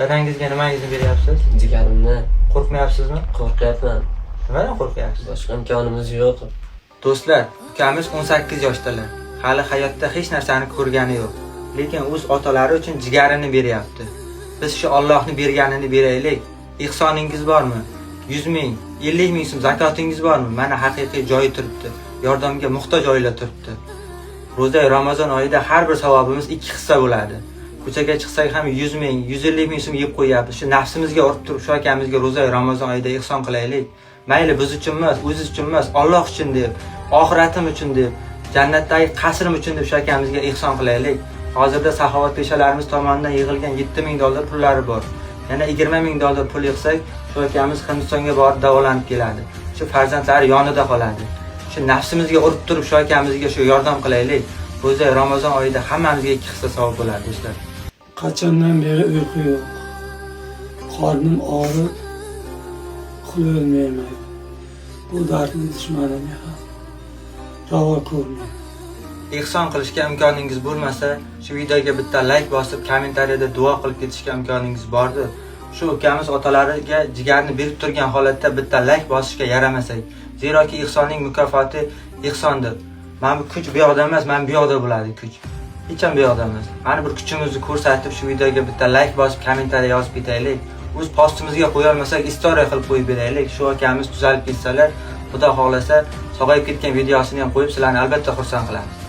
Dadangizga nimangizni beryapsiz? Jigarimni. Qo'rqmayapsizmi? Qo'rqyapman. Nimadan qo'rqyapsiz? Boshqa imkonimiz yo'q. Do'stlar, ukamiz 18 yoshdalar. Hali hayotda hech narsani ko'rgani yo'q. Lekin o'z otalari uchun jigarini beryapti. Biz shu Allohni berganini beraylik. Ihsoningiz bormi? 100 ming, 50 ming so'm zakotingiz bormi? Mana haqiqiy joyi turibdi. Yordamga muhtoj oila turibdi. Ro'za Ramazon oyida har bir savobimiz ikki hissa bo'ladi. Ko'chaga chiqsak ham 100 ming, 150 ming so'm yeb qo'yapmiz. Shu nafsimizga urib turib shu akamizga ro'za Ramazon oyida ihson qilaylik. Mayli biz uchun emas, o'ziz uchun emas, Alloh uchun deb, oxiratim uchun deb, jannatdagi qasrim uchun deb shu akamizga ihson qilaylik. Hozirda saxovat peshalarimiz tomonidan yig'ilgan 7000 dollar pullari bor. Yana 20 ming dollar pul yig'sak, shu akamiz Hindistonga borib davolanib keladi. Shu farzandlari yonida qoladi. Shu nafsimizga urib turib shu akamizga shu yordam qilaylik. Ro'za Ramazon oyida hammamizga ikki hissa savob bo'ladi, do'stlar. Qachondan beri uyqu yo'q. Qornim og'rib, uxlolmayman. Bu dardni dushmanimga ham ravo ko'rmayman. Ehson qilishga imkoningiz bo'lmasa, shu videoga bitta layk bosib, kommentariyada duo qilib ketishga imkoningiz bordir. Shu ukamiz otalariga jigarni berib turgan holatda bitta layk bosishga yaramasak. Zeroki ehsonning mukofoti ehsondir. Mana bu kuch bu yoqda emas, mana bu yoqda bo'ladi kuch. Hech ham bu yoqda emas. Mana bir kuchimizni ko'rsatib, shu videoga bitta layk bosib, kommentariya yozib ketaylik. O'z postimizga qo'ya olmasak, istoriya qilib qo'yib beraylik. Shu akamiz tuzalib ketsalar, Xudo xohlasa, sog'ayib ketgan videosini ham qo'yib, sizlarni albatta xursand qilamiz.